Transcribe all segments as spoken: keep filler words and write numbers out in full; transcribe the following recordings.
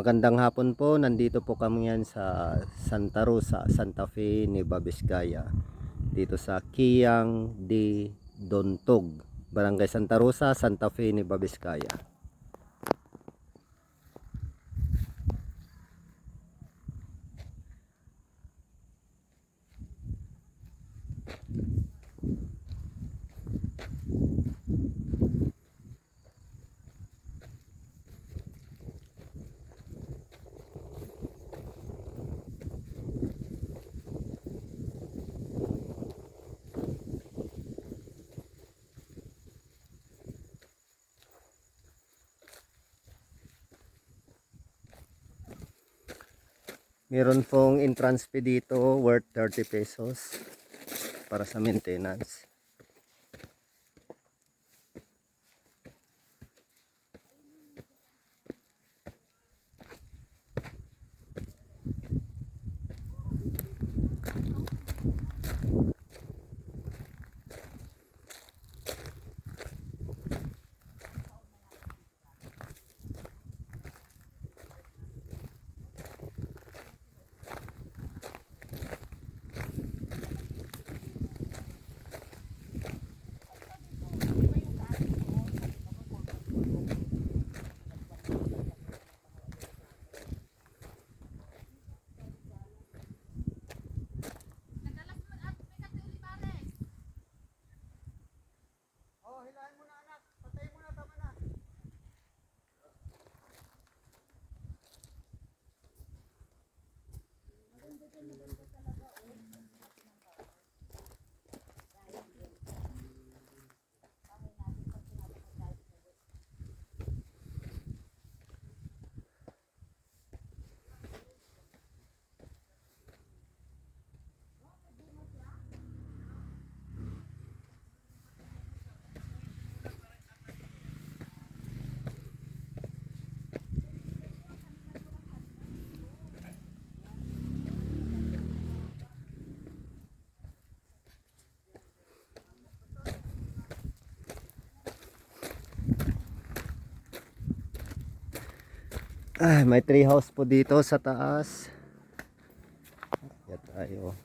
Gandang hapon po, nandito po kami ngayon sa Santa Rosa, Santa Fe, Nueva Vizcaya, dito sa Kiang de Dontog, Barangay Santa Rosa, Santa Fe, Nueva Vizcaya. Meron pong entrance fee dito worth thirty pesos para sa maintenance. Oh, hilahin mo na, anak. Patay mo na, tama na. Ah, may tree house po dito sa taas. Yan tayo.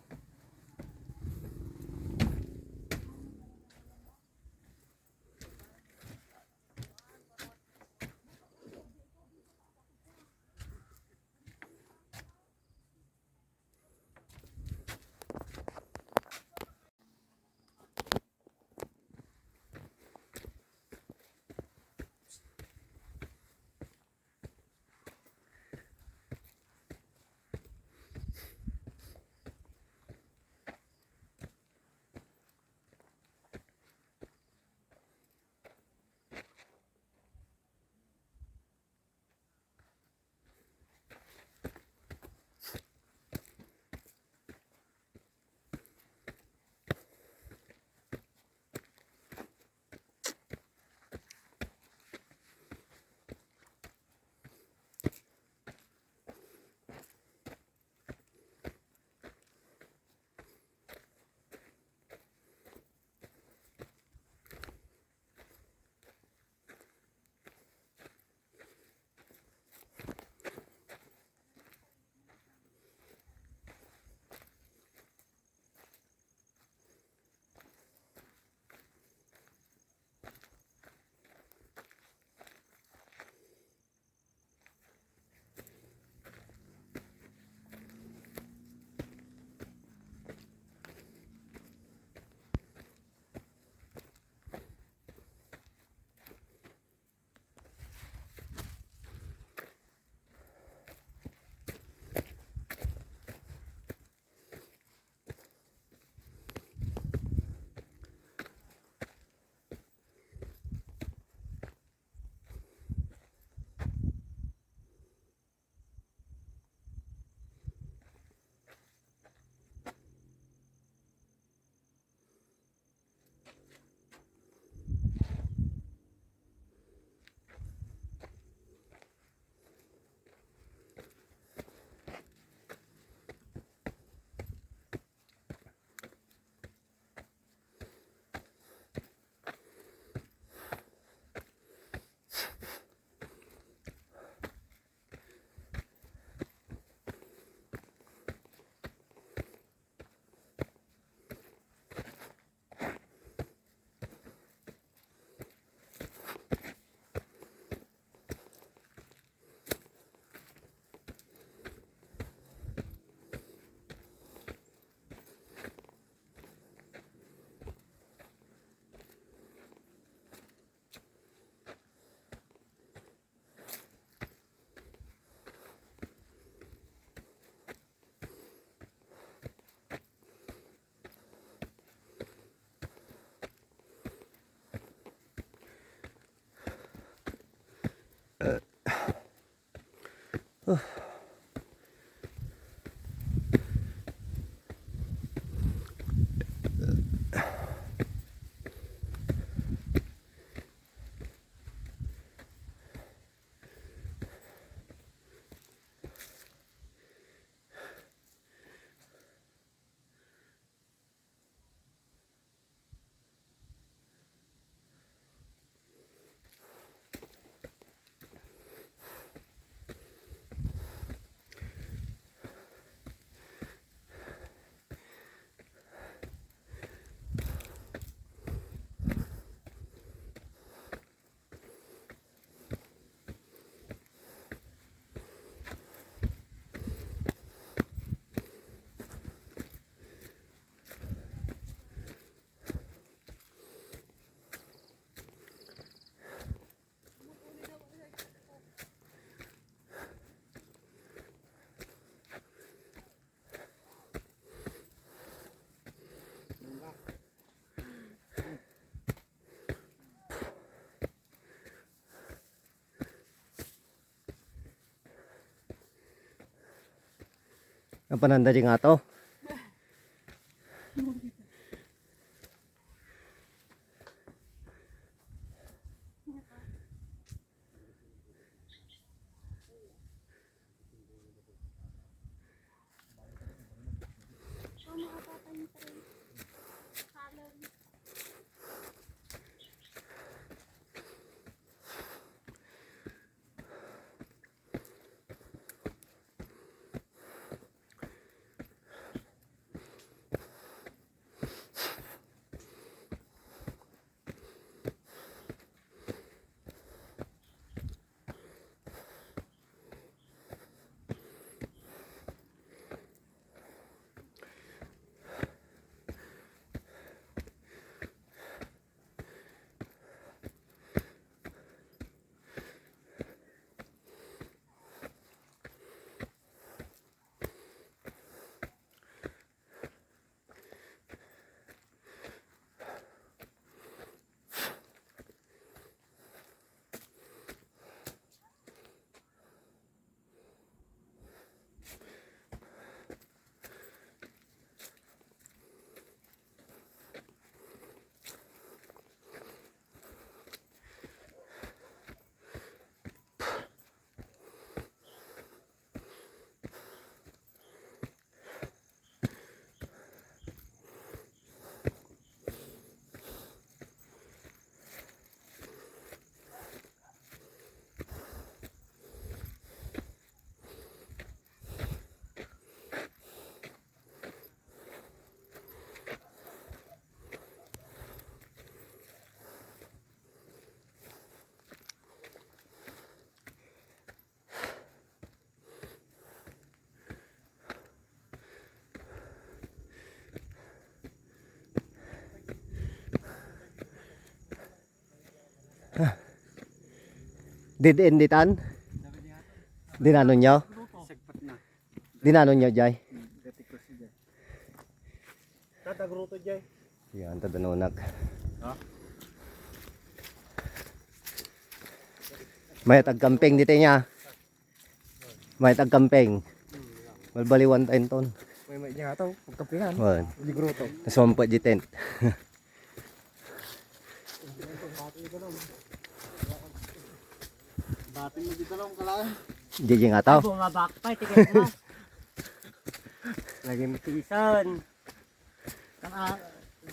Ang pananda di nga to. Dead end ditan? Dinanon nyo? Sagpat na. Dinanon nyo, Jay? Dati ko si Jay. Tatagro to, Jay. Yan, tadanunak. Ha? May tagkamping dito niya. May tagkamping. Balbaliwan tayo ton. May, may niya to, pagkampingan. Wan. Di groto. Nasumpet di tent. Batin mo dito lang, kala. Jay nga to. Bumabak pa, tiket na. Lagi mo season. Kala,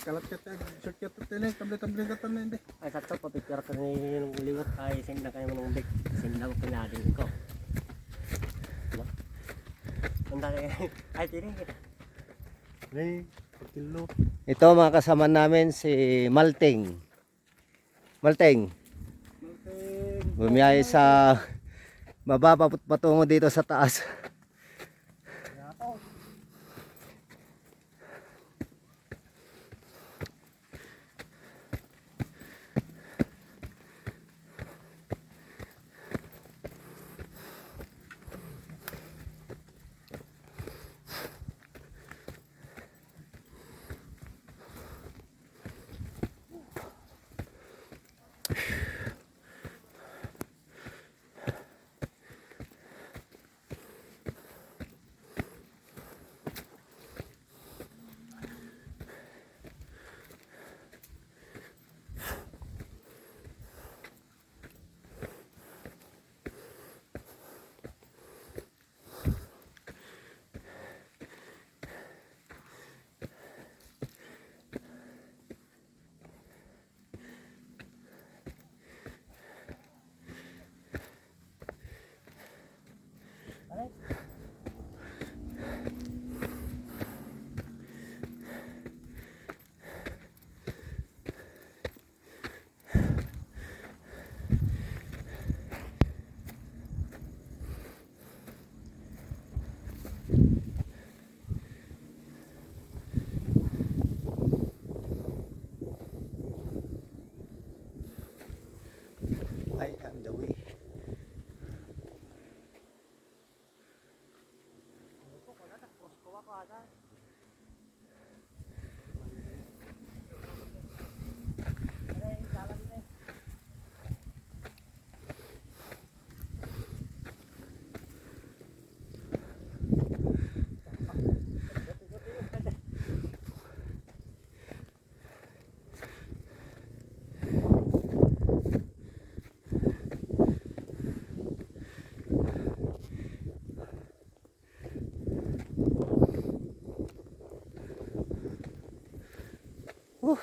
kalat ka tayo, shortcut tayo na, table-table ka tayo na, hindi. Ay, sakto, papicture ko ni yung liwat, ay, send na kayo ng big, send na ko na din ko. Ano? Ang dami, ay, tini. Hey, kilo. Ito, mga kasama namin, si Malting. Malting. Malting. Bumiyahe sa baba, paput-, patungo dito sa taas. Uh,